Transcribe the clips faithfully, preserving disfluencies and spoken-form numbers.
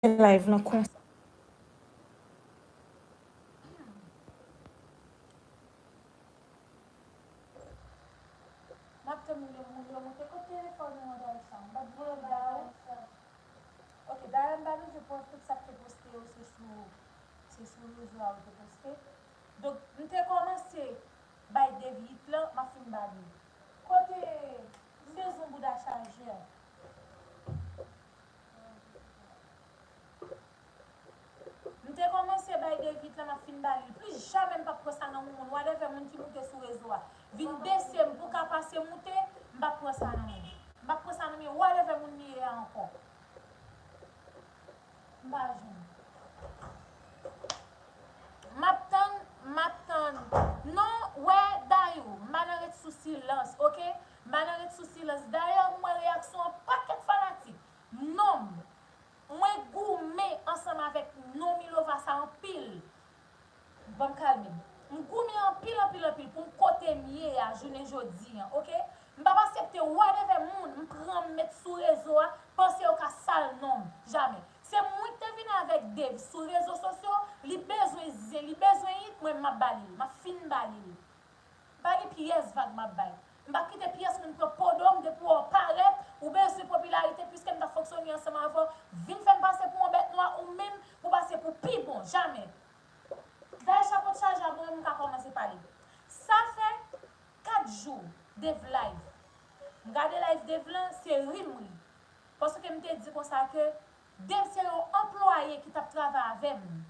live lan konsa. M ap tann moun yo, moun yo moute. Kot telefòn ou an, Daisha? M pa t voye l ba ou. Ok, dayè m pa bezwen pwèv, tout sa k te poste yo, se sou, se sou rezo a yo te poste. Donk, m te kòmanse bay Dave hit lan, m ap fin ba li. Kote, m bezwen bouda chajè. M te kòmanse bay Dave hit lan, m ap fin ba li l. Plis jamè m p ap pran sa nan moun. Whatever moun ki moute sou rezo a vin bese m pou ka pase moute, m p ap pran sa nan moun. M p ap pran sa nan men whatever moun li ye a ankò. M pa jwenn. M ap tann, m ap tann. Non, wè, Dayou, m pa nan ret sou silans, ok? M pa nan ret sou silans. Dayè, m wè reyaksyon yon pakèt fanatik. Non, mwen goumen ansanm avèk non Milova sa anpil. Ban m kalme m. M goumen anpil, anpil, anpil pou m kote m ye a jounen jodi an, ok? M p ap aksepte whatever moun m pran m met sou rezo a, panse yo ka sal non m. Jamè. Se mwen ki te vini avèk Dave sou rezo sosyo, li bezwen zen, li bezwen hit, mwen m ap ba li l, m ap fin ba li l. Pa gen pyès vag m ap bay. M p ap kite pyès moun pran po do m, depi w wè w parèt, ou bezwen popilarite, piske m t ap fonksyone ansanm avè w, vin fè m pase pou yon bèt nwa ou menm pou pase pou pi bon, jamè. Dayè, chapo t chaje a, bon, m ka kòmanse pale. Sa fè kat jou Dave live. M gade live Dave lan, se ri m ri. Paske m te di konsa ke Dave se yon anplwaye ki t ap travay avè m.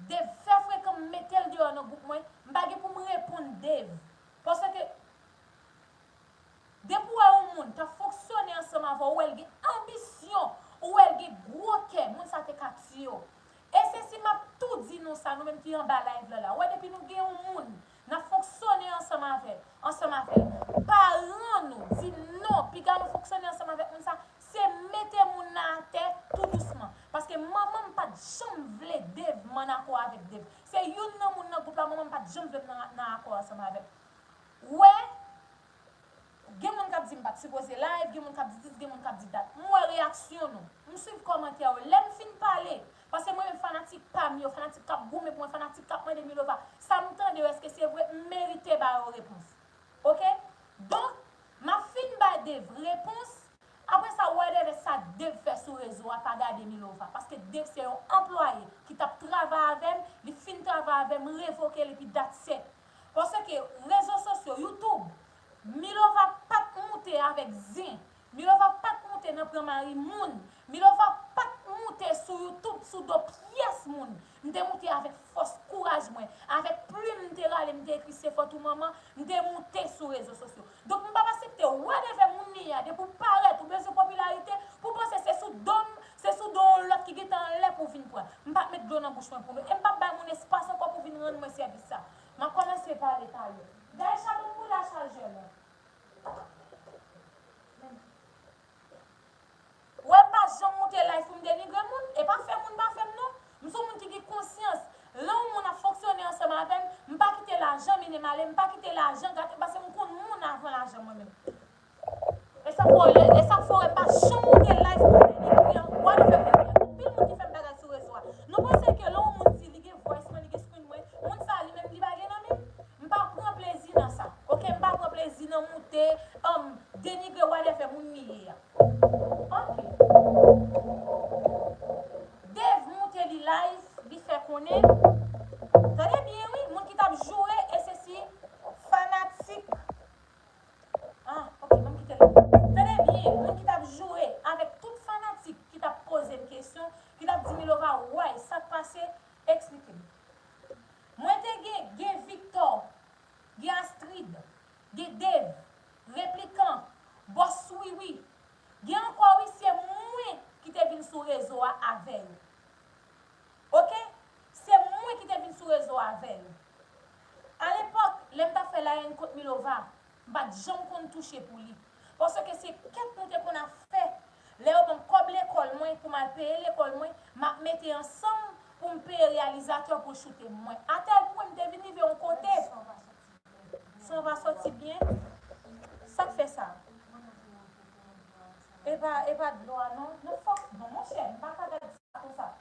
Dave fè frekan m mete l deyò nan gwoup mwen, m pa gen pou m reponn Dave. Paske depi w wè yon moun t ap fonksyone ansanm avè w, ou wè l gen anbisyon, ou wè l gen gwo kè, moun sa te ka tiye w. E se si m ap tou di nou sa, nou menm ki anba live la la. Ou wè depi nou gen yon moun n ap fonksyone ansanm avè, ansanm avè l. Paran nou di non, piga nou fonksyone ansanm avèk moun sa, se mete moun nan atè tou dousman. Paske manman m pa t janm vle Dave, m annakò avèk Dave. Se youn nan moun nan gwoup la, manman m pa t janm vle m nan, nan akò ansanm avèk. Wè, gen moun k ap di m pa t sipoze live, gen moun k ap di dis, gen moun k ap di dat. M wè reyaksyon nou. M swiv kòmantè yo. Lè m fin pale, paske mwen menm fanatik pa m yo, fanatik k ap goumen pou mwen, fanatik k ap mande Milova, sa m tande yo, èske se vre? M merite ba yo repons. Ok? Donk, m ap fin bay Dave repons. Apre sa, whatever sa Dave fè sou rezo a, pa gade Milova. Paske Dave se yon anplwaye ki t ap travay avè m, li fin travay avè m, revoke l epi dat sèt. Paske rezo sosyo, YouTube, Milova pa t moute avèk zen. Milova pa t moute nan pran mari moun. Milova pa t moute sou YouTube sou do pyès moun. M te moute avèk fòs kouraj mwen, avèk plim m te rale, m te ekri se fòt ou manman, m te moute sou rezo sosyo. Donk m p ap aksepte whatever moun li ye a, depi w parèt, ou bezwen popilarite, pou w panse se sou do m, se sou do yon lòt ki gentan anlè pou w vin pran. M p ap met dlo nan bouch mwen pou nou, e m p ap bay moun espas ankò pou vin rann mwen sèvis sa. M ap kòmanse pale talè. Dayè, chapo m pou lach al jwenn. Ou wè, m pa janm moute live pou m denigre moun. E pa fè moun pa fè m non. M se yon moun ki gen konsyans. Lè yon moun ap fonksyone ansanm avè m, m pa kite lajan mennen m ale, m pa kite lajan gate m, paske m konn moun avan lajan mwen menm. E sa k fè w, e sa k fè w wè m pa janm moute live pou m denigre whatever moun. Anpil moun ki fè m bagay sou rezo a. Nou panse ke lè yon moun di li gen voice mwen, li gen screen mwen, moun sa li menm li pa gen nan men m? M pa pran plezi nan sa. Ok, m pa pran plezi nan moute, um, denigre whatever moun li ye a. Ok. Dave moute li live, li fè konnen. Tande byen wi, moun ki t ap joure, e se si fanatik. Ah, ok, ban m kite l. Tande byen, moun ki t ap joure avèk tout fanatik ki t ap poze m kesyon, ki t ap di Milova, why, sa k pase, eksplike m. Mwen te gen, gen Victor, gen Astrid, gen Dave, Replikan, Bòs Wiwi. Gen ankò wi, se mwen ki te vin sou rezo a avè yo. Ok? Se mwen ki te vin sou rezo a avè yo. Alepòk, lè m t ap fè la haine kont Milova, m pa t janm konn touche pou li. Paske se kèt nou te konn ap fè. Lè yo ban m kòb lekòl mwen pou m al peye lekòl mwen, m ap mete ansanm pou m peye reyalizatè pou l choute m. Mwen, atèl pwen m te vin rive yon kote. Son pa soti byen. Sa k fè sa? E pa, e pa dlo a non. Non, fòk, non, monchè, m pa ka gade sa konsa.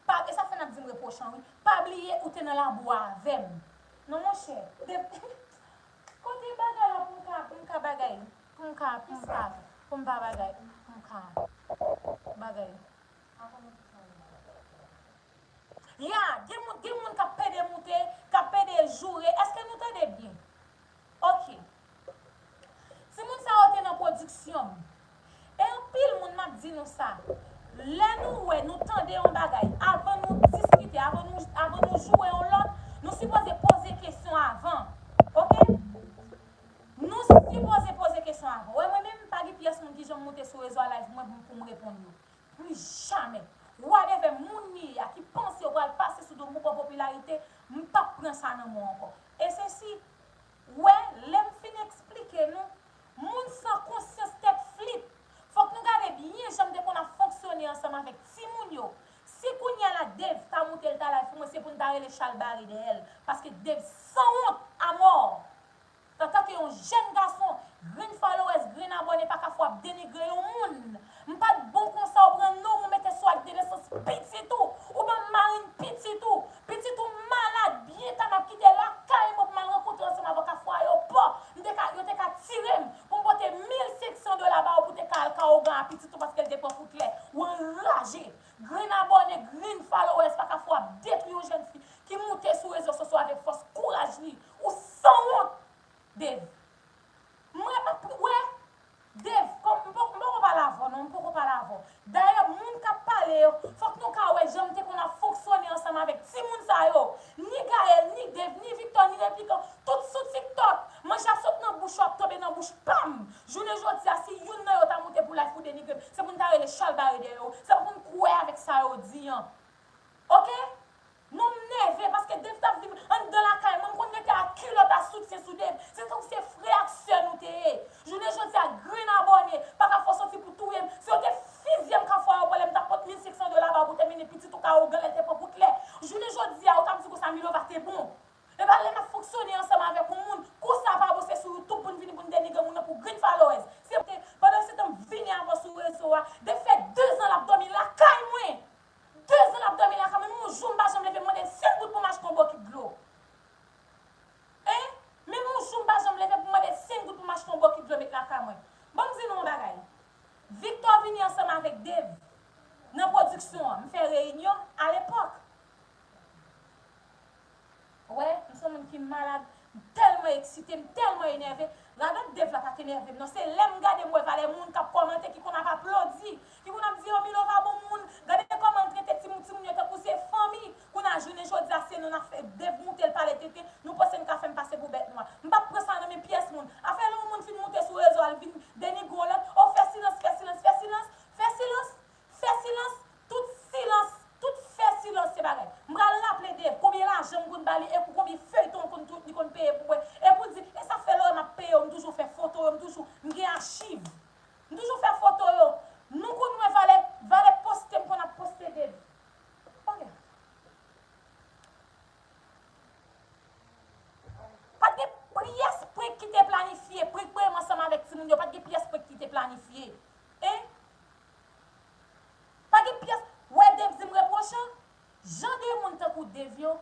Pa, e sa fè n ap di m repwochan, wi. Pa bliye ou te nan labo avè m. Non, monchè. De, kote bagay la pou m ka, pou m ka bagay, pou m ka, pou m ka, pou m pa bagay, pou m ka bagay. Ya, gen moun, gen moun k ap pede moute, k ap pede joure. Èske nou tande byen? Ok. Timoun sa yo te nan pwodiksyon m. E anpil moun, m ap di nou sa. Lè nou wè, nou tande yon bagay, avan nou diskite, avan nou, avan nou joure yon lòt, nou sipoze poze kesyon avan. Ok? Nou sipoze poze kesyon avan. Wè, mwen menm, pa gen pyès moun ki janm moute sou rezo a live mwen pou m, pou m reponn yo. Plis jamè. Whatever moun li ye a ki panse yo pral pase sou do m pou pran popilarite, m p ap pran sa nan men w ankò. E se si, wè, lè m fin eksplike nou, moun san konsyans tèt flit, fòk nou gade byen jan m te konn ap fonksyone ansanm avèk timoun yo. Si kounye a la Dave ta moute l ta live pou mwen, se pou n ta rele chalbare dèyè l. Paske Dave sanwont amò. Antanke yon jèn gason, grenn followers, grenn abòne, pa ka fè w ap denigre yon moun. M pa t bon konsa, ou pran non m ou mete sou ak de nesans pitit ou, ou ban m marenn pitit ou. Pitit ou malad, byen ta m ap kite lakay mwen pou m al rankontre ansanm avè w kafou ayewopò. M te ka, yo te ka tire m pou m pote mil senk san dola ba w pou te ka al ka ougan a pitit ou paske l te pran kout lè. Ou anraje. Grenn abòne, grenn followers, pa ka fè w ap detwi yon jèn fi ki moute sou rezo sosyo avèk fòs kouraj li. Ou sanwont! Dave. Mwen, m ap, wè, Dave, kòm, m poko, m poko pale avè w, non, m poko pale avè w. Dayè, moun k ap pale yo, fòk nou ka wè jan m te konn ap fonksyone ansanm avèk timoun sa yo. Ni Gaël, ni Dave, ni Victor, ni Replikan, tout sou TikTok. Manje ap sot nan bouch yo, ap tonbe nan bouch pa m. Jounen jodi a, si youn nan yo ta moute pou live pou denigre m, se pou n ta rele chalbare dèyè yo. Se pou n kwè avèk sa yo di an. Ok? Non, m nève paske Dave t ap viv anndan lakay mwen. M konn rete ak kilòt ak soutyen sou Dave. Se tankou se frè ak sè nou te ye. Jounen jodi a, grenn abòne pa ka fè w soti pou touye m. Si yo te fizye m kafou ayewopò lè m t ap pot mil senk san dola ba w pou te mennen pitit ou ka ougan lè l te pran kout lè. Jounen jodi a, ou t ap di konsa Milova te bon. Epa lè n ap fonksyone ansanm avèk yon moun, kou sa pa bon se sou YouTube pou n vini pou n denigre moun nan pou grenn followers. Se te, pandan se tan m vini avè w sou rezo a, Dave fè dezan l ap dòmi lakay mwen. Dezan l ap dòmi lakay mwen, menm yon jou m pa janm leve m mande l senk goud pou m achte yon bokit dlo. Hein? Menm yon jou m pa janm leve pou m mande l senk goud pou m achte yon bokit dlo met lakay mwen. Ban m di nou yon bagay. Victor vini ansanm avèk Dave nan pwodiksyon an. M fè reyinyon alepòk. Wè, m se yon moun ki malad, m tèlman eksite, m tèlman enève. Radòt Dave la pa t enève m non. Se lè m gade m wè valè moun k ap kòmante, ki konn ap aplodi, ki konn ap di, "Oh, Milova bon moun, gade kòman l trete timoun, timoun yo tankou se fanmi." Kounye a, jounen jodi a, se nou n ap fè Dave moute l pale tenten, nou panse n ka fè m pase pou bèt nwa. M p ap pran sa nan men pyès moun. Afè lè yon moun fin moute sou rezo a, l vin denigre yon lòt, oh, fè silans, fè silans, fè silans, fè silans. Fè silans, tout silans, tout fè silans se bagay. M pral raple Dave konbyen lajan m konn ba li e pou konbyen feyton konn tou, li konn peye pou mwen. E pou di, e sa fè lè m ap peye yo, m toujou fè foto yo, m toujou, m gen achiv. M toujou fè foto yo. Nou konn wè valè, valè poste m konn ap poste Dave. Ok. Pa t gen pyès prank ki te planifye, prank mwen menm ansanm avèk timoun yo, pa t gen pyès prank ki te planifye. Hein? Pa gen pyès, wè Dave di m repwochan, jan de moun tankou Dave yo,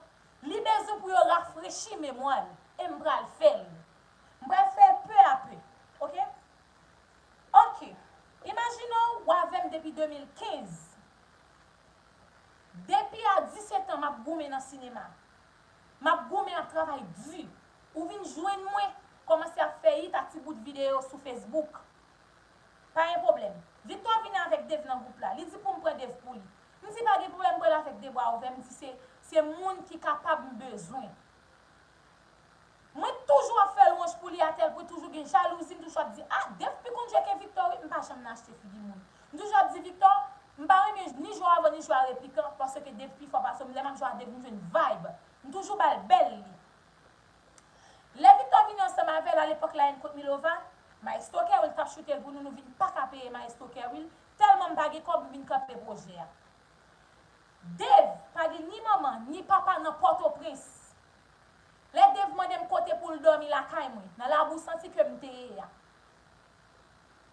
li bezwen pou yo rafrechi memwa l, e m pral fè l. M pral fè l peu à peu, ok? Ok, imajine w, w avè m depi de mil kenz. Depi a disèt an, m ap goumen nan sinema. M ap goumen, m ap travay di. Ou vin jwenn mwen, kòmanse ap fè it ak ti bout videyo sou Facebook. Pa gen pwoblèm. Victor vini avèk Dave nan gwoup la. Li di pou m pran Dave pou li. M di pa gen pwoblèm, m pral avèk de bra ouvè. M di se, se moun ki kapab m bezwen. Mwen toujou ap fè lwanj pou li atèl pwen toujou gen jalouzi, m toujou ap di, ah, Dave pi konn jwe ke Victor wi, m pa janm nan achte figi moun. M toujou ap di Victor, m pa renmen ni jwe w avan ni jwe a Replikan, paske Dave pi fò pase m, lè m ap jwe a Dave m jwenn vibe. M toujou ba l bèl li. Lè Victor vini ansanm avè l, alepòk la, N kont Milova, Maestro Kerwil t ap choute l pou nou, nou vin pa ka peye Maestro Kerwil, tèlman m pa gen kòb, m vin kanpe pwojè a. Dave pa gen ni manman, ni papa nan Pòtoprens. Lè Dave mande m kote pou l dòmi lakay mwen, nan Labou Santi ke m te ye a.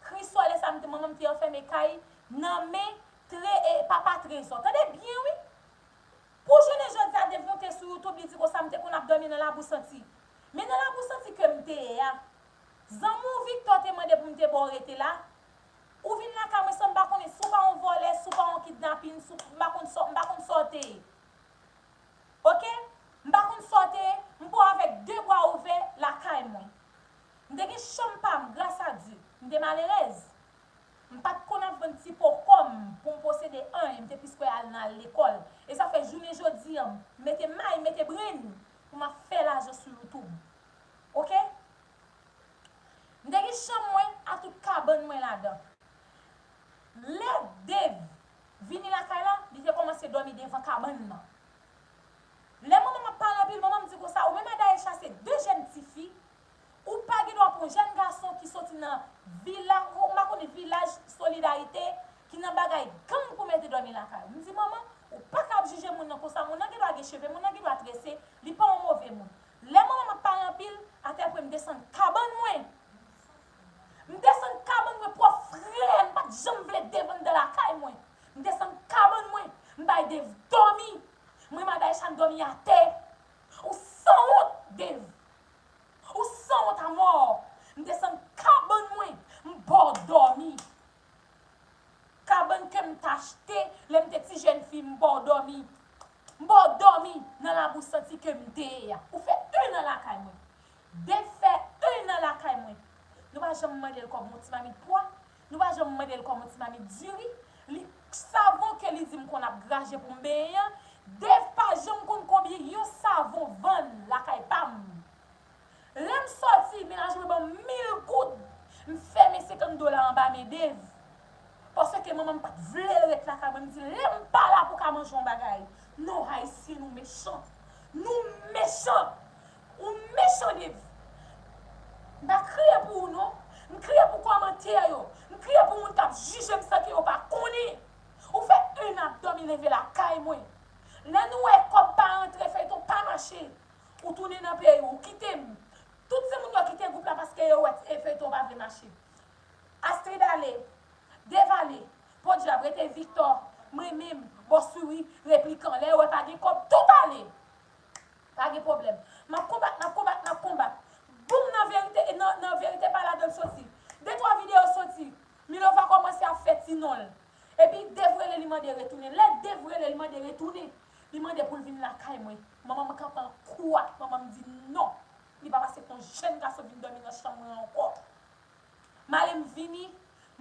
Kriswè lè sa m te, manman m te anfème kay nan men Tre, e, papa Trezò. Tande byen, wi! dòmi nan Labou Santi. Men nan Labou Santi ke m te ye a, zanmi w Victor te mande pou m te ba w rete la. Ou vin lakay mwen san m pa konnen si w pa yon vòlè, si w pa yon kidnapin, si w, m pa konn sa, m pa konn sa w te ye. Oke? M pa konn sa w te ye, m pran w avèk de bra ouvè lakay mwen. M te gen chanm pa m, gras a Dye. M te malerèz. M pa t konn ap vann ti po kò m pou m posede anyen, m te plis kwè al nan al lekòl. E sa fè jounen jodi a, m mete may, m mete brenn pou m ap fè lajan sou YouTube. Oke? M te gen chanm mwen a tout kabann mwen ladan. Lè Dave vini lakay la, li te kòmanse dòmi devan kabann nan. Lè manman m ap pale anpil, manman m di konsa, ou menm a Daisha se de jèn tifi, ou pa gen dwa pou yon jèn gason ki soti nan vila, ou m pa konnen vilaj Solidarite, ki nan bagay gang pou mete dòmi lakay ou. M di, manman, ou pa ka ap jije moun nan konsa, moun nan gen dwa gen cheve, moun nan gen dwa trese, li pa yon move moun. Lè manman m ap pale anpil, atèpre m desann kabann mwen. M desann kabann mwen pwòp frè, m pa t janm vle devann dan lakay mwen. M desann kabann mwen, m bay Dave dòmi. Mwen, m a Daisha n dòmi atè. Ou sanwont, Dave. Ou sanwont amò. M desann kabann mwen, m ba w dòmi. Kabann ke m t achte lè m te ti jèn fi, m ba w dòmi. M ba w dòmi nan Labou Santi ke m te ye a. Ou fè en an lakay mwen. Dave fè en an lakay mwen. Nou pa janm mande l kòb yon ti mamit pwa. Nou pa janm mande l kòb yon ti mamit diri. Li savon ke li di m konn ap graje pou m benyen an. Dave pa janm konn konbyen yon savon vann lakay pa m. Lè m sòti, mennaj mwen ban m mil goud, m fèmen senkant dola anba men Dave. Paske manman m pa t vle l ret lakay mwen. M di, lè m pa la pou ka manje yon bagay. Non, Ayisyen, nou mechan. Nou mechan. Ou mechan, Dave. M pa kriye pou ou, non. M kriye pou kòmantè yo. M kriye pou moun k ap jije m san ke yo pa konnen. Ou fè en an ap dòmi leve lakay mwen. Lè nou wè kòb pa rantre, feyton pa mache. Ou tounen nan peyi w, ou kite m. Tout se moun yo kite gwoup la paske yo wè e feyton pa vle mache. Astrid ale, Dave ale, podyab rete Victor, mwen menm, Bòsuri, Replikan. Lè yo wè pa gen kòb, tout ale. Pa gen pwoblèm. M ap konbat, m ap konbat, m ap konbat. Boum, nan verite, nan, nan verite pa ladan l soti. De twa videyo soti. Milova kòmanse ap fè ti non l. Epi Dave rele li mande retounen. Lè Dave rele li mande retounen, li mande pou l vin lakay mwen. Manman m kanpe an kou ak manman m di non. Li p ap aksepte yon jèn gason vin dòmi nan chanm mwen ankò. M ale m vini,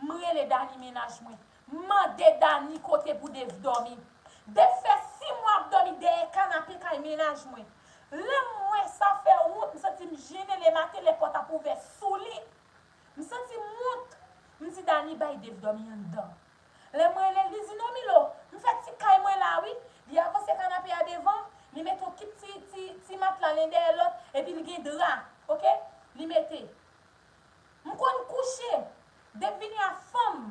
m rele Dani mennaj mwen. M mande Dani kote pou Dave dòmi. Dave fè sis mwa ap dòmi dèyè kanape kay mennaj mwen. Lè m wè sa fè wont, m santi m jennen, lematen lè pòt ap ouvè sou li. M santi m wont. M di Dani bay Dave dòmi anndan. Lè m rele l, li di non Milo, m fè ti kay mwen la wi. Li avanse kanape a devan, li mete yon kit ti, ti, ti matla len dèyè lòt, epi li gen dra, oke? Li mete. M konn kouche, depi vini a fanm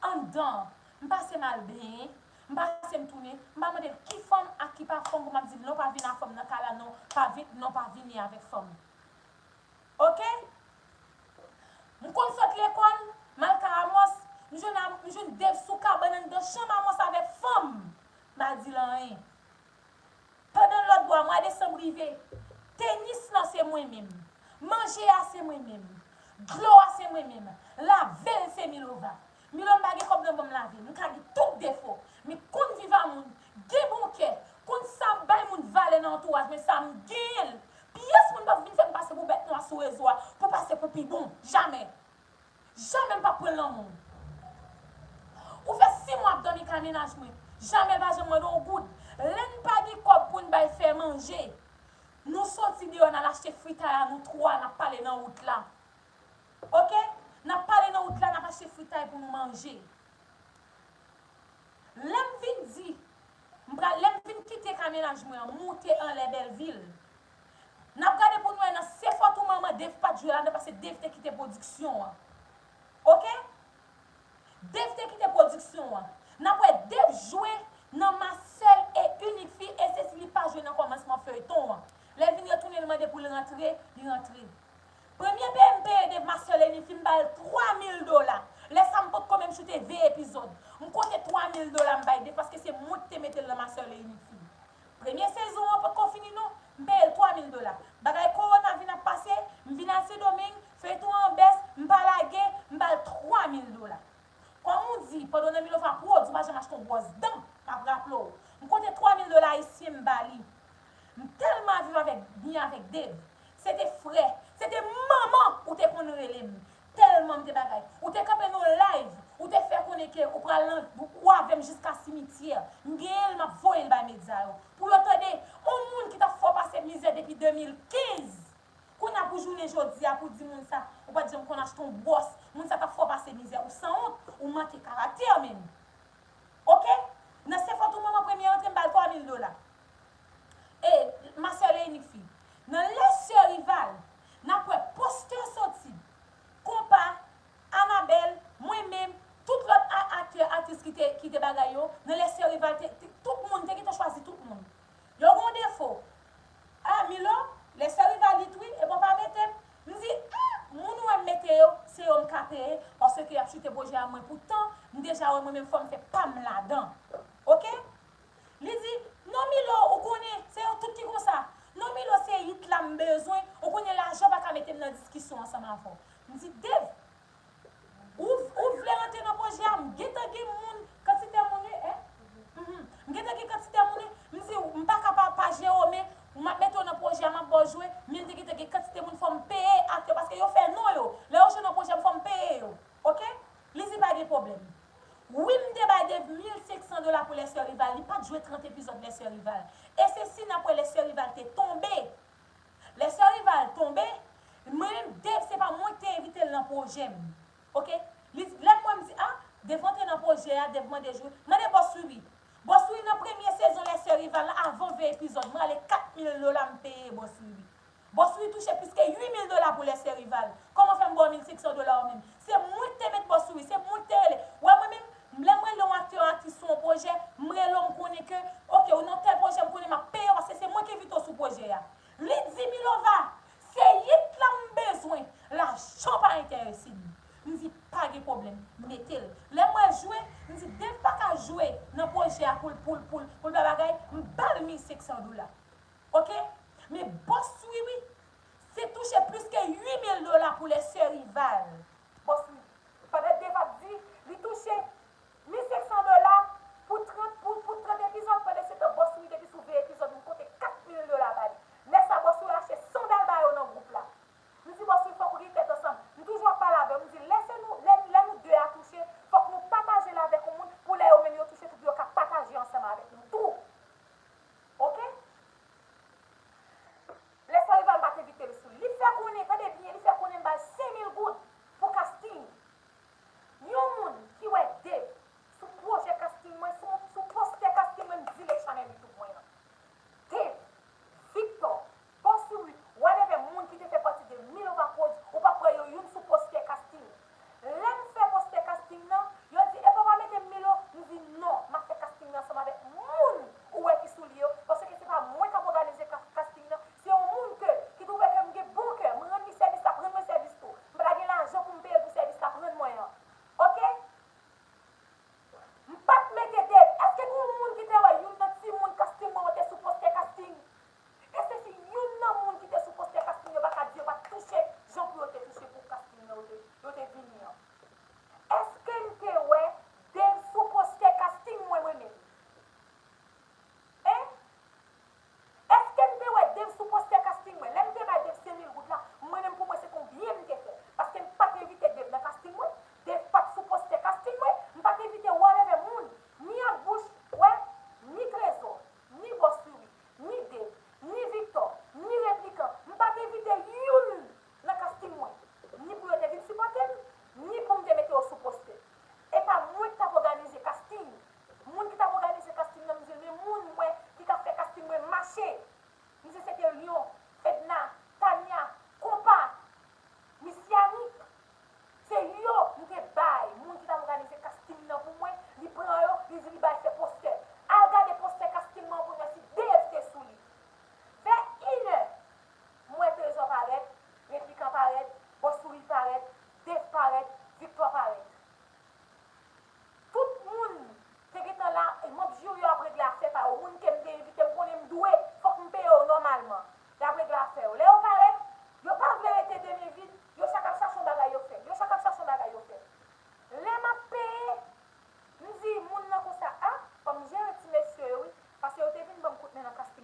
anndan, m pase m al benyen, m pase m tounen, m pa mande l ki fanm ak ki pa fanm pou m ap di l non, pa vin a fanm nan kay la non, pa vin, non, pa vini avèk fanm. Oke? M konn sot lekòl, m al kay Amos, m jwenn, m jwenn Dave sou kabann anndan chanm Amos avèk fanm. M pa di l anyen. Pandan lòt bò a, mwa desanm rive, tenis lan se mwen menm. Manje a se mwen menm. Dlo a se mwen menm. Lave l se Milova. Milova m pa gen kòb nan ban m lave. M ka gen tout defo. Men konn viv a moun, gen bon kè, konn sa bay moun valè nan antouraj mwen, sa m genyen l. Pyès moun p ap vin fè m pase pou bèt nwa sou rezo a, pou pase pou pi bon. Jamè. Jamè m p ap pran l nan men w. Ou fè sis mwa ap dòmi kay mennaj mwen. Jamè l pa janm mande w goud. Lè n pa gen kòb pou n bay fè manje, nou soti deyò, n al achte fritay a nou twa, n ap pale nan wout la. Oke? N ap pale nan wout la, n ap achte fritay pou nou manje. Lè m vin di, m pral, lè m vin kite kay mennaj mwen an, moute anlè Bèlvil. N ap gade pou n wè nan Se Fòt ou Manman, Dave pa t jwe ladan paske Dave te kite pwodiksyon an. Oke? Dave te kite pwodiksyon an. N ap wè Dave jwe nan Ma Seule et Unique Fille, e se si li pa jwe nan kòmansman feyton an. Lè l vin retounen, li mande pou l rantre, li rantre. Premye peye m peye Dave Ma Seule et Unique Fille, m ba l twa mil dola. Lè sa a, m potko menm choute ven epizòd. M konte twa mil dola m bay Dave paske se mwen ki te mete l nan Ma Seule et Unique Fille. Premye sezon an potko fini non, m peye l twa mil. dola. Bagay kowona vin ap pase, m vin al Sendomeng, feyton an bès, m pa lage, m ba l twa mil dola. Kòm ou di, pandan Nan Milova pwodui, ou pa janm achte yon bwòs dan, m ap raple w. M konte twa mil dola ayisyen, m ba li. M tèlman viv avèk, byen avèk Dave. Se te frè, se te manman ou te konn rele m. Tèlman m te bagay. Ou te kanpe nan live, ou te fè konnen ke ou pral nan, ou avè m jiska simityè. M genyen l, m ap voye l bay medya yo. Pou yo tande, yon moun ki t ap fè w pase mizè depi de mil kenz. Kounye a pou jounen jodi a, pou di moun sa, ou pa t janm konn achte yon bwòs, moun sa t ap fè w pase mizè, ou sanwont, ou manke karaktè menm. Oke? Nan se fòt ou manman premye rantre, m ba l twa mil dola. E, ma sè Leynik fi. Nan lè sè Rival, n ap wè postè soti. Konpa, Anabèl, mwen menm, tout lòt a- aktè, aktris ki te, ki te bagay yo, nan lè sè Rival, te, te- tout moun, te gentan chwazi tout moun. Yo gen yon defo. A, Milo, lè sè Rival li tou wi, epi w pa mete m. M di, a, moun ou wè m mete yo, se yo m ka peye, paske y ap choute pwojè a mwen. Poutan, m deja wè mwen menm fò m fè pa m ladan. Oke? Li di, non Milo, ou konnen, se yo tout ki konsa. Non Milo, se hit la m bezwen, ou konnen lajan pa ka mete m nan diskisyon ansanm avè w. M di, Dave, ou, ou vle rantre nan pwojè a, m gentan gen moun, kantite moun wi, en? Mhm. M gentan gen kantite moun wi, m di, m pa ka pa, pa jere w, men m ap mete w nan pwojè a, m ap ba w jwe, men m te gentan gen kantite moun fò m peye aktè, paske yo fè non yo. Lè yo jwe nan pwojè m, fò m peye yo. Oke? Li di pa gen pwoblèm. Wi, m te bay Dave mil senk san dola pou lè sè Rival, li pa t jwe trant epizòd lè sè Rival. E se si n ap wè lè sè Rival te tonbe. Lè sè Rival tonbe, mwen menm Dave se pa mwen ki te envite l nan pwojè m. Oke? Li, lè m wè m di, a, Dave antre nan pwojè a, Dave mande jwe. Mande Bòs Wiwi. Bòs Wiwi nan premye sezon lè sè Rival la, avan ven epizòd, m rale kat mil dola m peye Bòs Wiwi. Bòs Wiwi touche plis ke uit mil dola pou lè sè Rival. Kòman fè m ba w mil senk san dola ou menm? Se mwen ki te met Bòs Wiwi, se mwen ki te rele. Ou wè mwen menm, lè m rele yon aktè, yon aktris sou yon pwojè, m rele w, m konnen ke, oke, ou nan tèl pwojè, m konnen m ap peye w paske se mwen ki envite w sou pwojè a. Li di, Milova, se hit la m bezwen, lajan pa enterese m. M di, pa gen pwoblèm, mete l. Lè m wè l jwe, m di, Dave pa ka jwe nan pwojè a pou l, pou l, pou l, pou l pa bagay, m ba l mil senk san dola. Oke? Men Bòs Wiwi, se touche plis ke uit mil dola pou lè sè Rival. Bòs Wiwi. Pandan Dave ap di, li touche mil senk san dola pou trant, pou, pou trant epizòd, pandan se tan Bòs Wiwi depi sou ven epizòd, m konte kat mil dola ba li. Lè sa, Bòs Wiwi achte sandal ba yo nan gwoup la. M di, Bòs Wiwi, fòk ou gen tèt ansanm. M toujou ap pale avè w. M di, lè se nou, lè, lè nou de a touche, fòk nou pataje l avèk yon moun, pou lè yo menm yo touche tou, pou yo ka pataje ansanm avèk nou tou. Oke? Lè sè Rival pa t envite l sou li. Li fè konnen, tande byen, li fè konnen m ba l senk mil goud pou casting. Yon moun ki wè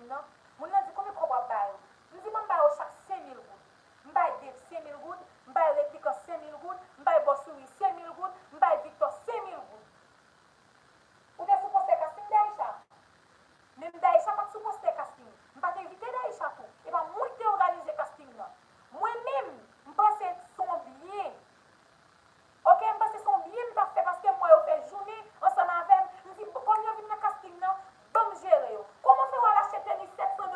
nan, moun nan di, "Konbyen kòb w ap ba yo?" M di, "Bon, m ba yo chak senk mil goud." M bay Dave senk mil goud, m bay Replikan senk mil goud, m bay Bòs Youri senk mil goud, m bay Victor senk mil goud. Ou te sou postè casting, Daïcha? Menm Daïcha pa t sou postè casting. M pa t envite Daïcha tou. E pa mwen ki te òganize casting nan. Mwen menm, m panse se yon byen. Oke, m panse se yon byen m t ap fè paske m wè yo fè jounen ansanm avè m. M di, "Kòm yo vin nan casting nan, ban m jere yo." Kòman fè w al achte tenis sèt san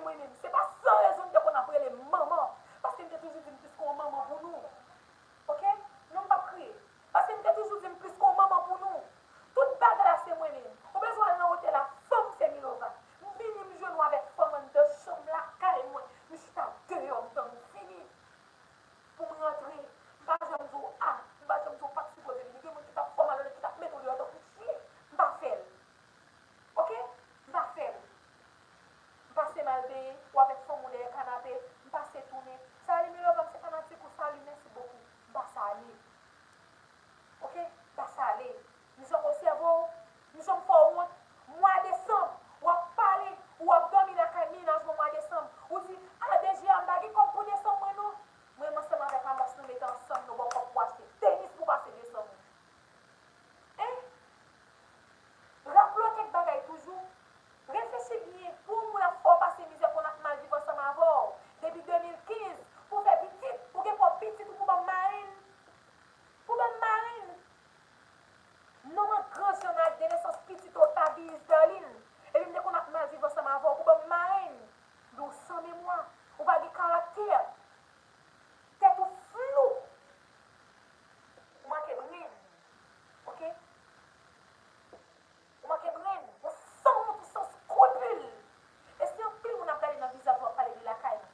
mwen menm. Se pa san rezon m te konn ap rele m manman, paske m te toujou di m plis ke yon manman pou nou. Oke? Non, m p ap kriye. Paske m te toujou di m plis ke yon manman pou nou. Tout bagay la se mwen menm. Ou bezwen al nan otèl la, fanm se Milova. M vini, m jwenn ou avèk fanm anndan chanm lakay mwen. M chita deyò, m tann ou fini. Pou m rantre, m pa janm di w a, m pa janm di w pa t sipoze vini. Gen moun ki t ap fè w mal, ki t ap mete w deyò tankou chyen. M pa fè l. Oke? M pa fè l. M pase m al benyen, ou avèk fanm ou dèyè kanape, m pase tounen. Salut Milova, m se fanatik ou, salut, mèsi bokou. M pase ale. Oke? M pase ale. M janm obsève w, m janm fè w wont. Mwa desanm, w ap pale, w ap dòmi lakay mennaj mwen mwa desanm. Ou di, a, D J a, m pa gen kòb pou desanm mwen non. Mwen menm ansanm avèk Amas nou mete ansanm, nou ba w kòb pou achte tenis pou pase desanm ou. Hein? Raple w kèk bagay toujou. Reflechi byen, pou yon moun ap fè w pase mizè, konn ap mal viv ansanm avè w depi de mil kenz, pou w fè pitit, ou gen pwòp pitit ou pou ban m marenn. Pou ban m marenn. Non, mwen gran jan nan ak de nesans pitit ou pa Biris Darline. Epi m te konn ap mal viv ansanm avè w pou ban m marenn. Men w san memwa. Ou pa gen karaktè. Tèt ou flou. Ou manke brenn. Oke? Ou manke brenn. Ou sanwont, ou san skrupil. E si anpil moun ap gade nan vizaj ou, ap pale de lakay mwen.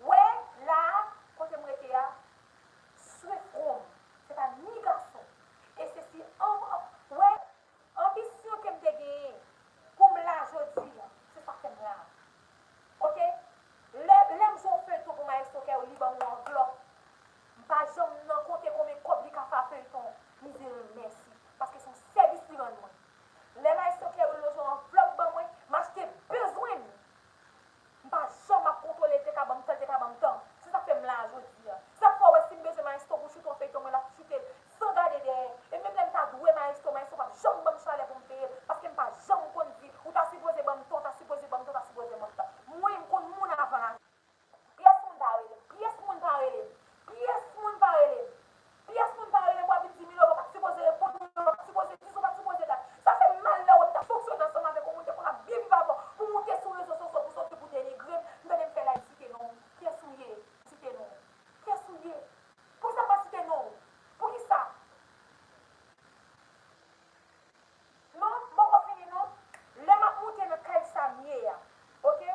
Wè, la a, kote m rete a, swe fwon m. Se pa ni gason. E se si, an, wè, anbisyon ke m te genyen pou m la jodi a, se sa k fè m la. Oke? Lè, lè m jwe yon feyton pou Maestro Kerry, li ban m yon anvlòp. M pa janm nan konte konbyen kòb li ka fè a feyton. M di l mèsi, paske se yon sèvis li rann mwen. Lè Maestro Kerry loje yon anvlòp ban mwen, m achte bezwen m. M pa janm ap kontwole l te ka ban m tan, l te ka ban m tan. Se sa k fè m la a jodi a. Sa k fè w wè si m bezwen Maestro pou choute yon feyton, mwen l ap choute l san gade dèyè. E menm lè m ta dwe Maestro, Maestro p ap janm ban m chalè pou m peye l, paske m pa janm konn di, ou ta sipoze ban m tan, ou ta sipoze ban m tan, ou ta sipoze ban m tan. Mwen, m konn moun avan lajan. Pyès moun pa rele m. Pyès moun pa rele m. Pyès moun pa rele m. Pyès moun pa rele m, w ap vin di Milova pa t sipoze reponn, Milova pa t sipoze di sa, w pa t sipoze dat. Sa fè m mal lè w wè m t ap fonksyone ansanm avèk yon moun te konn ap byen viv avè w, pou moute sou rezo sosyo, pou soti pou denigre m. M tande m fè live site non w. Kiyès ou ye? Site non w. Kiyès ou ye? Poukisa m pa site non w? Poukisa? Non, m poko fini non. Lè m ap moute nan kay sa m ye a, oke?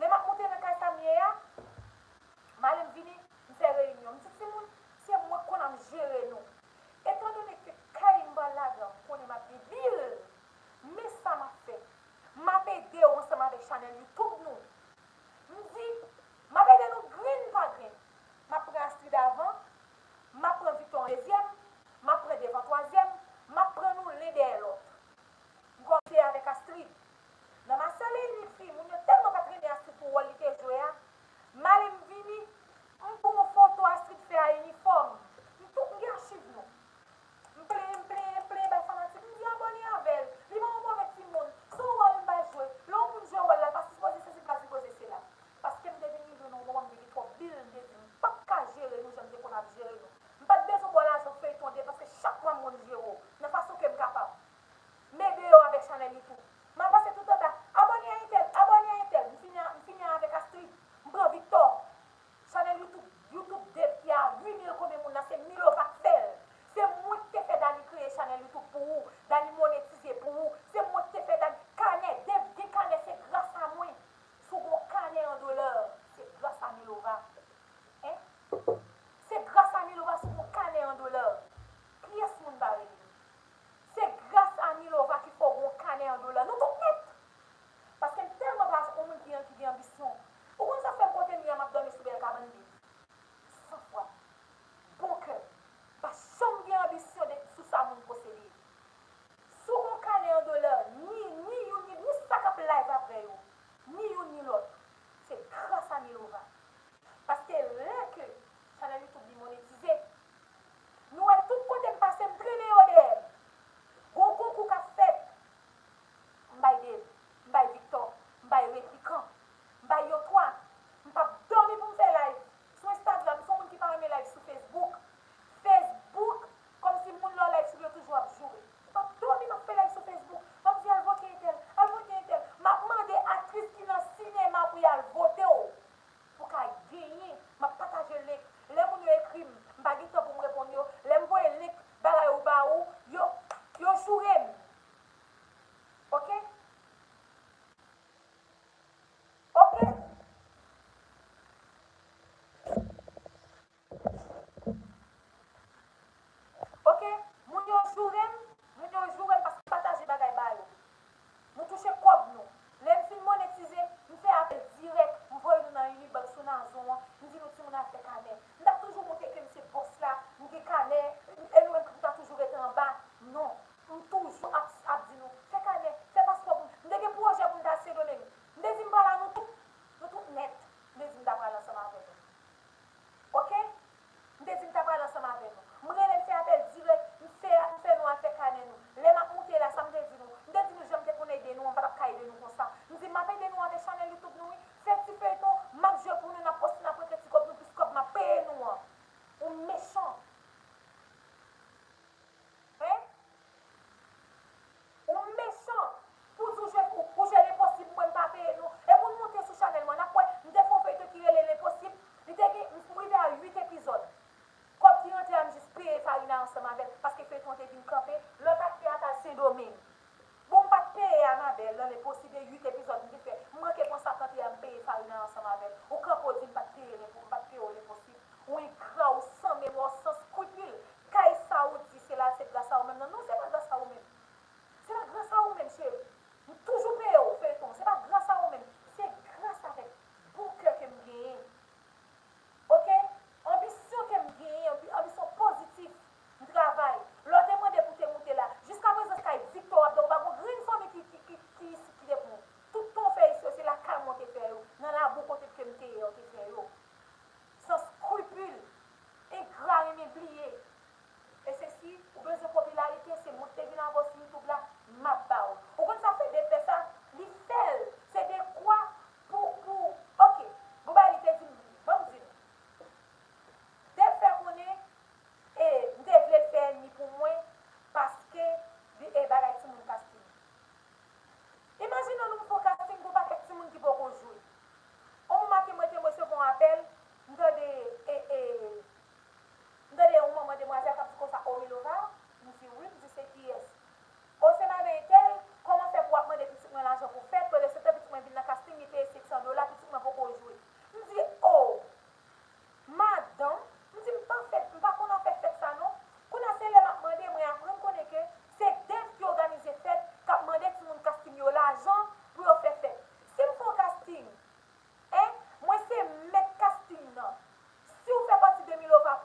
Lè m ap moute nan kay sa m ye a, m ale m vini, m fè reyinyon. M di, timoun, se mwen k konn ap jere nou. Etandone ke kay m pral ladan, m konnen m ap gen bil, men sa m ap fè. M ap ede w ansanm avèk chanèl YouTube nou. M di, m ap ede nou grenn pa grenn. M ap pran Astrid avan, m ap pran Victor an dezyèm, m ap pran Devan twazyèm, m ap pran nou len dèyè lòt. M kòmanse avèk Astrid. Nan Marcel Unique fi, moun yo tèlman pa t renmen Astrid pou wòl li te jwe a. M ale m vini, m pran yon foto Astrid fè a inifòm. M tout, m gen achiv nou. M plenyen, m plenyen, m plenyen bay fanatik. M di abòne avè l. Li pa yon move timoun. Se yon wòl m bay jwe. Lè yon moun jwe wòl la, l pa sipoze sezi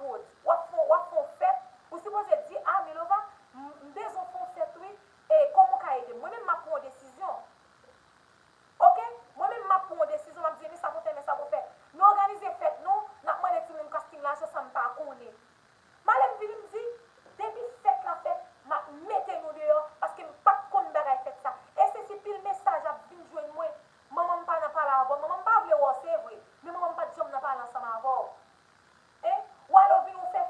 Road. W ap fè w ap fè yon fèt, ou sipoze di, a, Milova, m m bezwen fè yon fèt wi, e kòman w ka ede m? Mwen menm m ap pran yon desizyon. Oke? Mwen menm m ap pran yon desizyon, m ap di, men sa pou fè, men sa pou fè. Nou òganize fèt nou, n ap mande timoun casting lajan, sa m pa konnen. Malè m vini m di, depi fèt la fèt, m ap mete nou deyò, paske m pa t konn bagay fèt sa. E se si pil mesaj ap vin jwenn mwen, manman m pa nan pale avè w, manman m pa vle wè w, se vre, men manman m pa t janm nan pale ansanm avè w. Hein? W ale w vin ou fè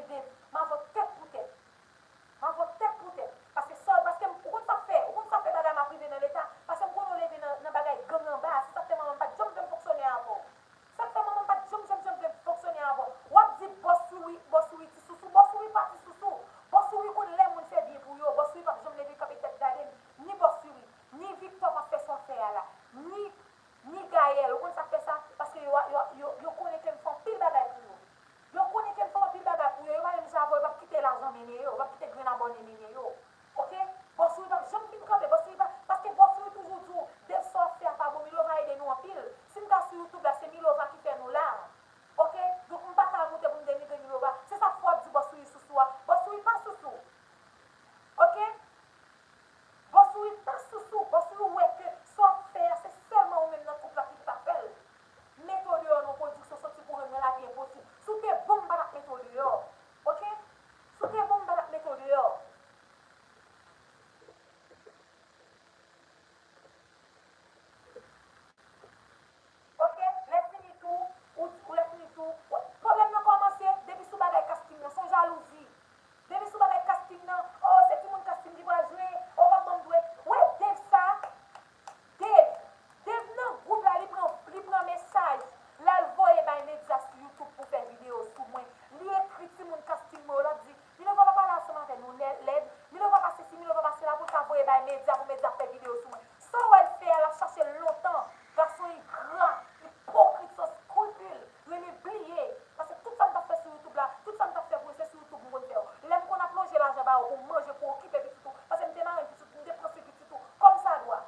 Dave, m avè w tèt pou tèt. M avè w tèt pou tèt. Paske sa, paske m, ou konn sa fè, ou konn sa fè bagay m ap rive nan leta, paske m konnen w leve nan, nan bagay gang anba, se sa k fè manman m pa t janm vle m fonksyone avè w. Sa k fè manman m pa t janm, janm, janm vle m fonksyone avè w. W ap di Bòs Youri, Bòs Youri ti sousou, Bòs Youri pa ti sousou. Bòs Youri konn lè moun fè byen pou yo, Bòs Youri p ap janm leve kanpe tèt gade m, ni Bòs Youri, ni Victor p ap fè sa w fè a la, ni, ni Gaël, ou konn sa k fè sa, paske yo, yo, yo, yo konnen ke m fè anpil bagay pou yo. Yo konnen ke m fè anpil bagay pou yo, yo pa menm jan avè w, yo p ap kite lajan mennen yo, yo p ap kite grenn abòne mennen yo. Oke? Bòs Youri p ap janm vin kanpe, Bòs Youri pa, paske Bòs Youri toujou di w, Dave, sa w ap fè a pa bon, Milova ede nou anpil. Si n ka sou YouTube la, se Milova ki fè nou la. Oke? Donk, m pa ka al moute pou m denigre Milova. Se sa fò w ap di Bòs Youri sousou a. Bòs Youri pa sousou. Oke? Bòs Youri pa sousou. Bòs Youri wè ke sa w ap fè a, se sèlman ou menm nan koup la ki pou ka fè l. Mete w deyò nan pwodiksyon, soti pou w nan lavi enposib. Si w te bon, m pa t ap mete w deyò. Oke? Si w te bon, m pa t ap mete w deyò. Oke, lè fini tou, ou, ou lè fini tou, pwoblèm nan kòmanse depi sou bagay casting nan, se yon jalouzi. Depi sou bagay casting nan, o, se timoun casting ki pral jwe, o, w ap ban m dwe. Wè Dave sa, Dave, Dave nan gwoup la, li pran, li pran mesaj, l al voye bay medya sou YouTube pou fè videyo sou mwen. Li ekri timoun casting mwen yo, l ap di, Milova pa pale ansanm avè nou lè, lèd. Milova pa sesi, Milova pa sela pou l ka voye bay medya, pou medya fè videyo sou mwen. Sa w wè l fè a, l ap chache l lontan. Gason engra, ipokrit, san skripil, rele bliye. Paske tout sa m t ap fè sou YouTube la, tout sa m t ap fè pou yo, se sou YouTube m konn fè yo. Lè m konn ap lonje lajan ba yo pou manje, pou okipe pitit ou, paske m te mare m pitit, m te pran swen pitit ou, kòmsadwa.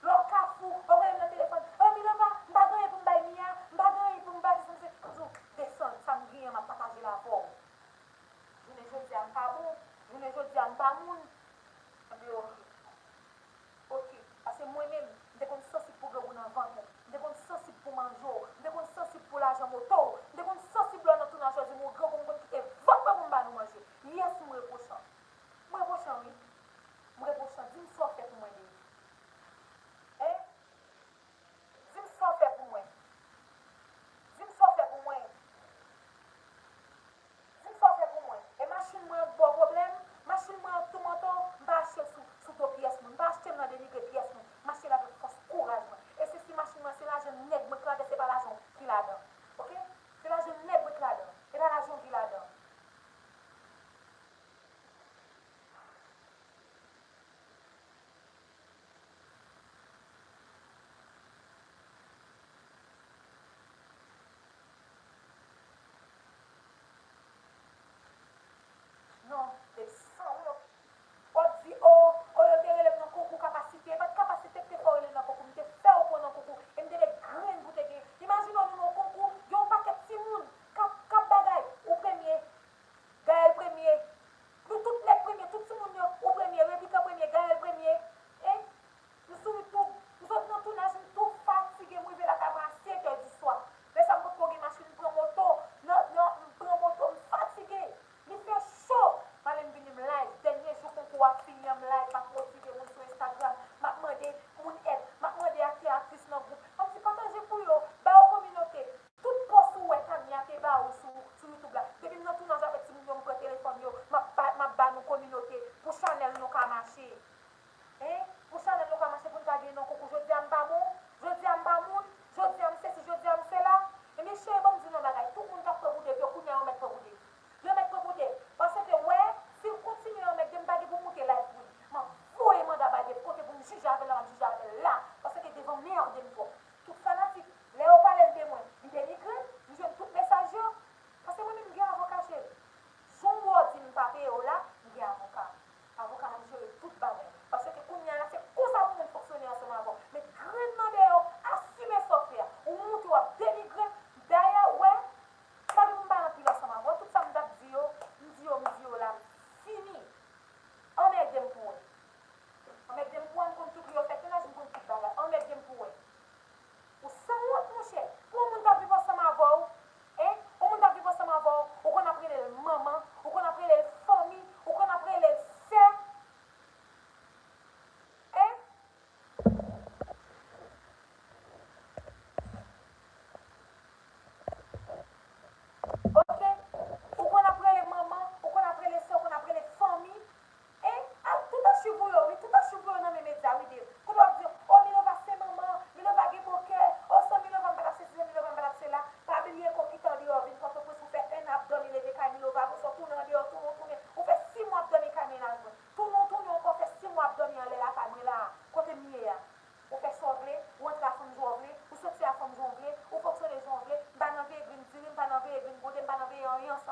Lè w kafou, w ap rele m nan telefòn, o Milova, m pa gen anyen pou m bay Mia, m pa gen anyen pou m bay, se, se, se, desann, sa m genyen, m ap pataje l avè w. Jounen jodi a m pa bon, jounen jodi a m pa moun. Anben oke. Oke. Paske mwen menm, m te konn sansib pou grangou nan vant ou. M te konn sansib pou manje w. M te konn sansib pou lajan moto w. M te konn sansib lè w nan tounaj ou di m ou grangou, m konn kite vant mwen pou m ba nou manje. Yes, m repwochan. M repwochan wi. M repwochan. Di m sa w fè pou mwen, Dave. Hein? Di m sa w fè pou mwen. Di m sa w fè pou mwen. Di m sa w fè pou mwen. E machin mwen an k ba w pwoblèm? Machin mwen an k toumante w?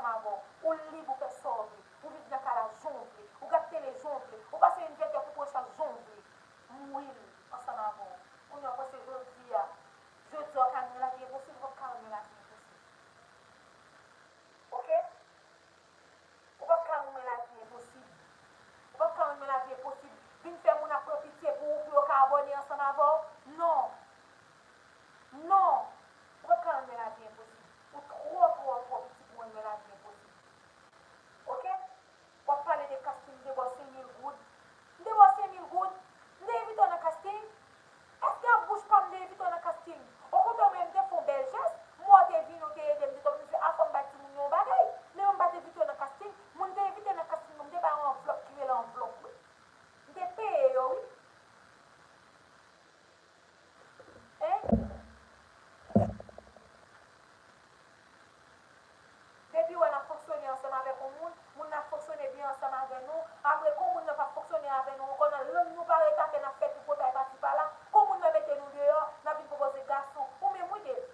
ansanm avè w. Ou lib, ou fè sa w vle. Ou viv nan kay la jan w vle. Ou gad tele jan w vle. Ou pase yon vètè pou pran chaj jan w vle. M wi l ansanm avè w. Kounye a w panse jodi a, jodi a w ka renmen lavi enposib, ou p ap ka renmen lavi enposib. Oke? Ou p ap ka renmen lavi enposib. Ou p ap ka renmen lavi enposib. Vin fè moun ap pran pitye pou ou, pou yo ka abòne ansanm avè w. Non. Non. Ou p ap ka renmen lavi enposib. Ou twò, twò, twò piti pou renmen lavi enposib. Oke? W ap pale de casting, m te ba w senk mil goud. M te ba w senk mil goud. M te envite w nan casting. Èske ak bouch pa m m te envite w nan casting? Okontrè, mwen, m te fè yon bèl jès. M wè w te vini, w te ede m, m te twò, m di, a, fò m bay timoun yo yon bagay. Men mwen, m pa t envite w nan casting. Moun te envite nan casting, mwen, m te ba yo anvlòp ki rele anvlòp, wi. M te peye yo, wi. Hein? Depi w wè n ap fonksyone ansanm avèk yon moun, moun nan ap fonksyone byen ansanm avè nou, apre kon moun nan p ap fonksyone avè nou ankò, nan lang nou parèt atè, n ap fè tripotay pasi pala, kon moun nan mete nou deyò, n ap vin pwopoze gason. Ou menm wi, Dave.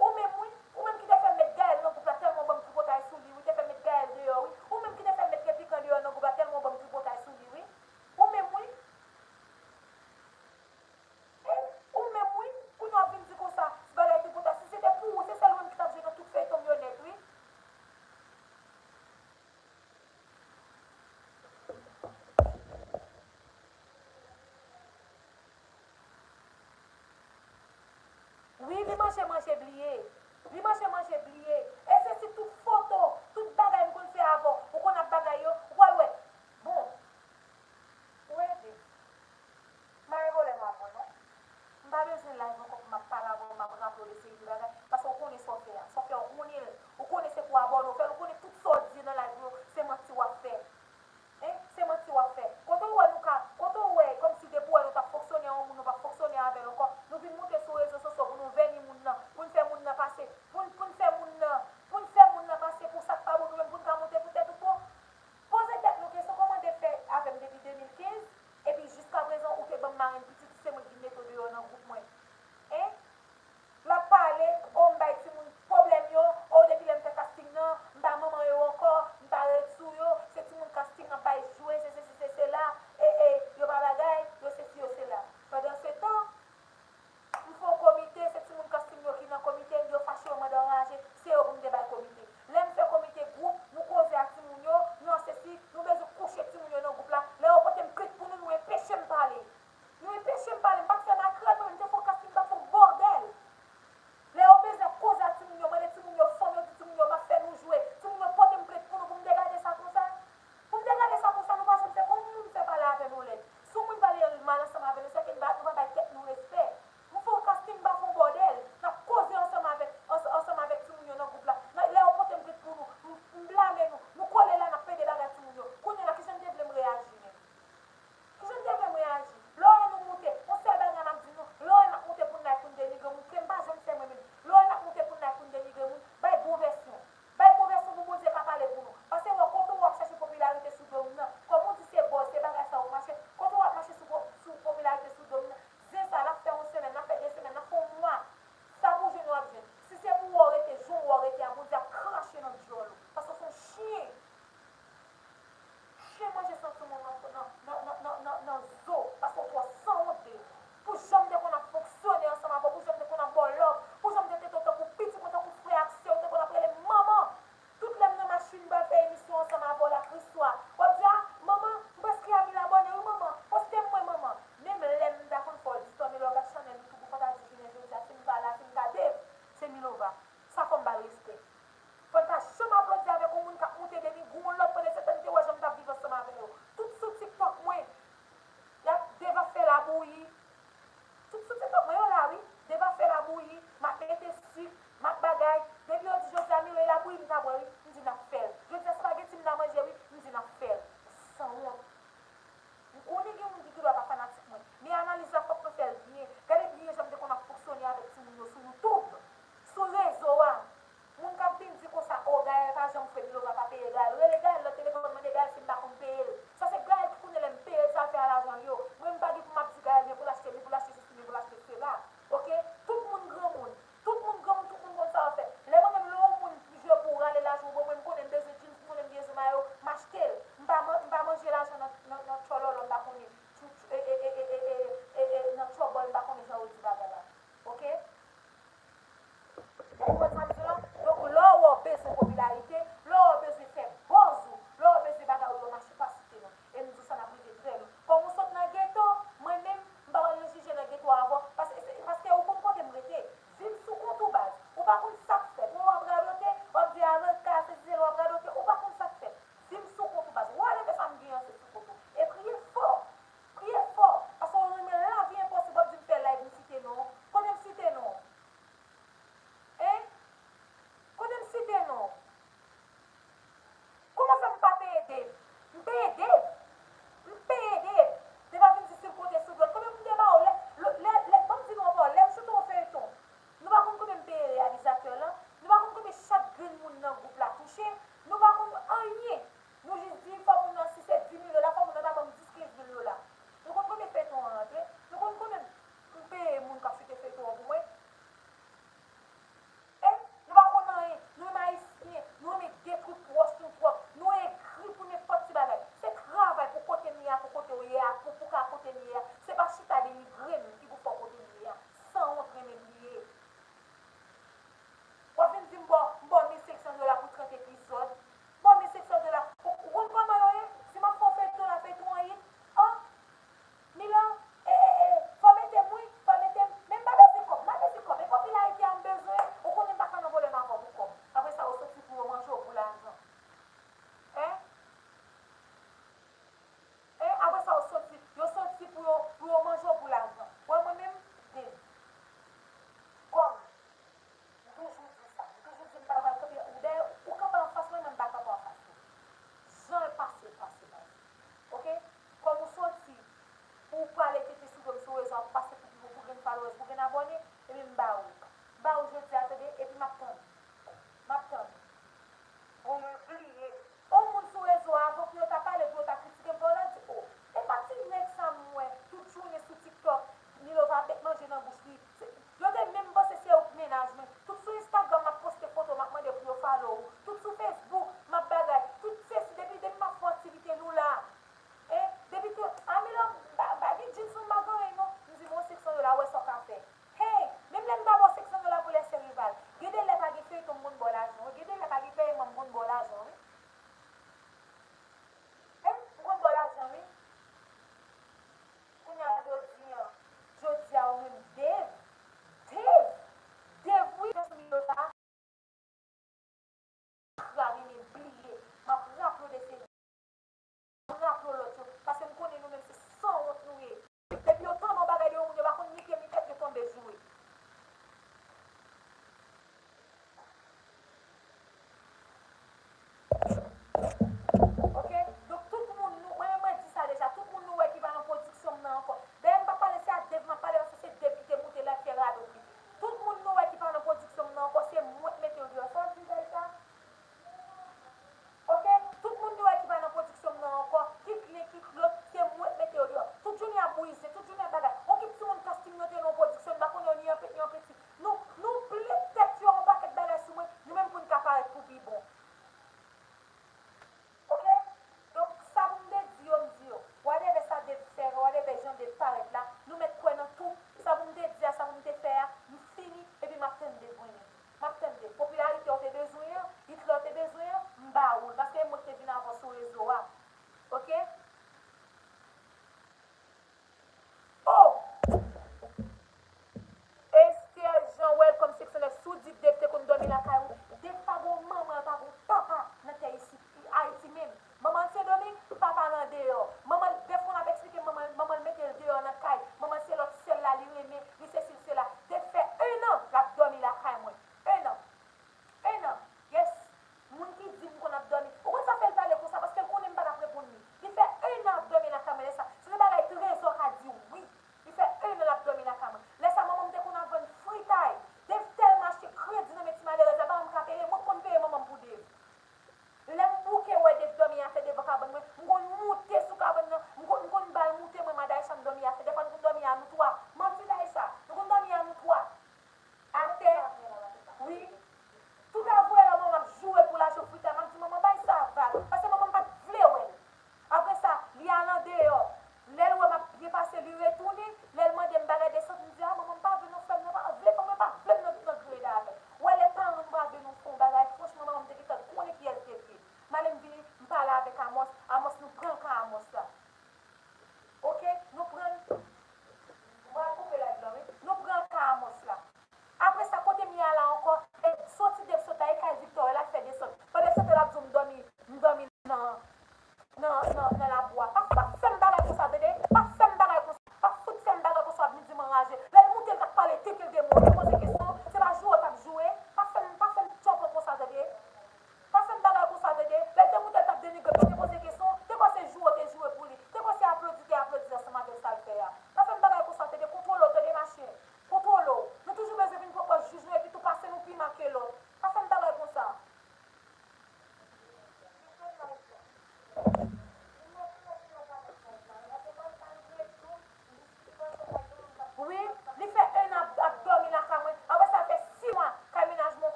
Ou menm wi, ou menm ki te fè m met Gaël nan gwoup la tèlman w ban m tripotay sou li wi, te fè m met Gaël deyò wi. Ou menm ki te fè m met Repikan deyò nan gwoup la tèlman w ban m tripotay sou li wi. Ou menm wi. Ou menm wi, kounye a w ap vin di konsa, se bagay ki pou ta, si se te pou ou, se sèl ou menm ki t ap jwe nan tout feyton m yo nèt wi. Wi, li manje, manje, bliye. Li manje, manje, bliye. E se si tout foto, tout bagay m konn fè avè w, ou konn ap bagay yo, ou pral wè. Bon, ou ede. M pa revole m avè w non. M pa bezwen live ankò pou m ap pale avè w, m ap raple w de seri de bagay. Paske w konnen sa w fè a. Sa w fè a, ou konnen l. Ou konnen se pou abòne w fè l. Ou konnen tout sa w di nan live yo, se manti w ap fè. Hein? Se manti w ap fè. Kote w wè nou ka, kote w wè kòmsi depi w wè nou t ap fonksyone a yon moun, nou p ap fonksyone avè l ankò. Nou vin moute sou rezo sosyo pou nou vèni moun nan, pou n fè moun nan pase, pou n, pou n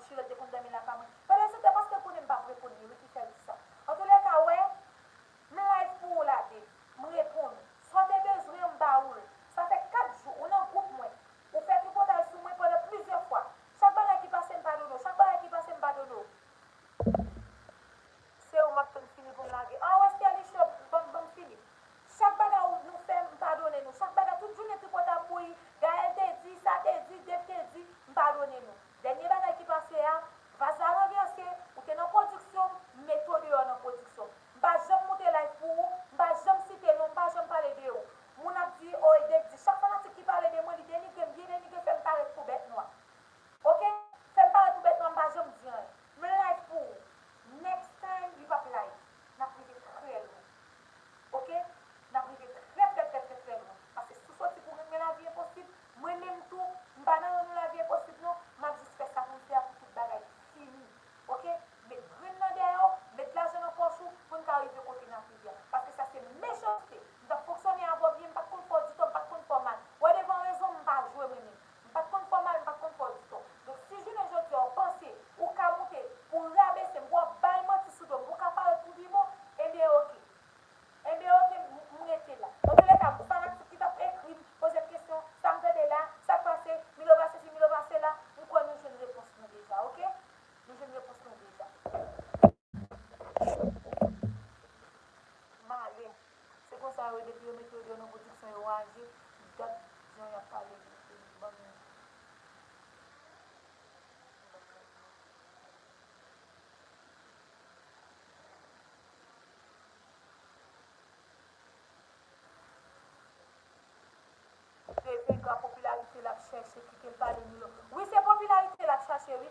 Chirel te konn dòmi lakay mwen. Pandan se tan, paske l konnen m p ap reponn li, wi, ki fè l di sa. Antoulèka, wè, m live pou ou la, Dave. M reponn ou. Sa w te bezwen an, m ba ou l. Sa fè kat jou, ou nan gwoup mwen. Ou fè tripotaj sou mwen pandan plizyè fwa. Chak bagay ki pase, m padone w. Chak bagay ki pase, m padone w. Se ou m ap tann fini pou m lage. An, wè, Sterlicho, ban m, ban m fini. Chak bagay ou, nou fè, m padone nou. Chak bagay, tout jounen tripotay ap bouyi. Gaël te di, sa te di, Dave te di, m padone nou. Dènye bagay ki pase a, vaz la ranvèse, ou te nan pwodiksyon, m mete w deyò nan pwodiksyon. M pa janm moute live pou ou, m pa janm site non, m pa janm pale de ou. Moun ap di, o, e Dave di, chak fanatik ki pale de mwen, li denigre m, byen denigre, fè m parèt pou bèt nwa. Oke? Fè m parèt pou bèt nwa, m pa janm di anyen. M live pou ou. Next time, li p ap live. N ap rive trè lwen. Oke? N ap rive trè, trè, trè, trè, trè lwen. Paske si w soti pou renmen lavi enposib, mwen menm tou, m pa nan renmen lavi enposib non, m ap jis fè sa pou m fè a pou tout bagay fini. Oke? Met grenn nan dèyè w, met lajan nan pòch ou, pou n ka rive kote n ap rive a. Paske sa se mechanste. M t ap fonksyone avè w byen, m pa t konn fè w ditò, m pa t konn fè w mal. Wè devan rezon, m pa jwe mwen menm. M pa t konn fè w mal, m pa t konn fè w ditò. Donk, si jounen jodi a w panse ou ka moute pou w rabese m, pou w ap bay manti sou do m, pou w ka parèt pou pi bon, ebyen, oke. Ebyen, oke, m, m rete la. Antoulèka, fanatik ki t ap ekri m, poze m kesyon, sa m tande la, sa k pase, Milo pa sesi, Milo pa sela, m kwè nou jwenn repons nou deja, oke? Nou jwenn repons nou deja. Male. Se konsa yo ye, depi yo mete yo deyò nan pwodiksyon, yo raje. Dat jan y ap pale, ban m. Revega, popilarite l ap chèche, kite l pale Milo. Wi, se popilarite l ap chache, wi.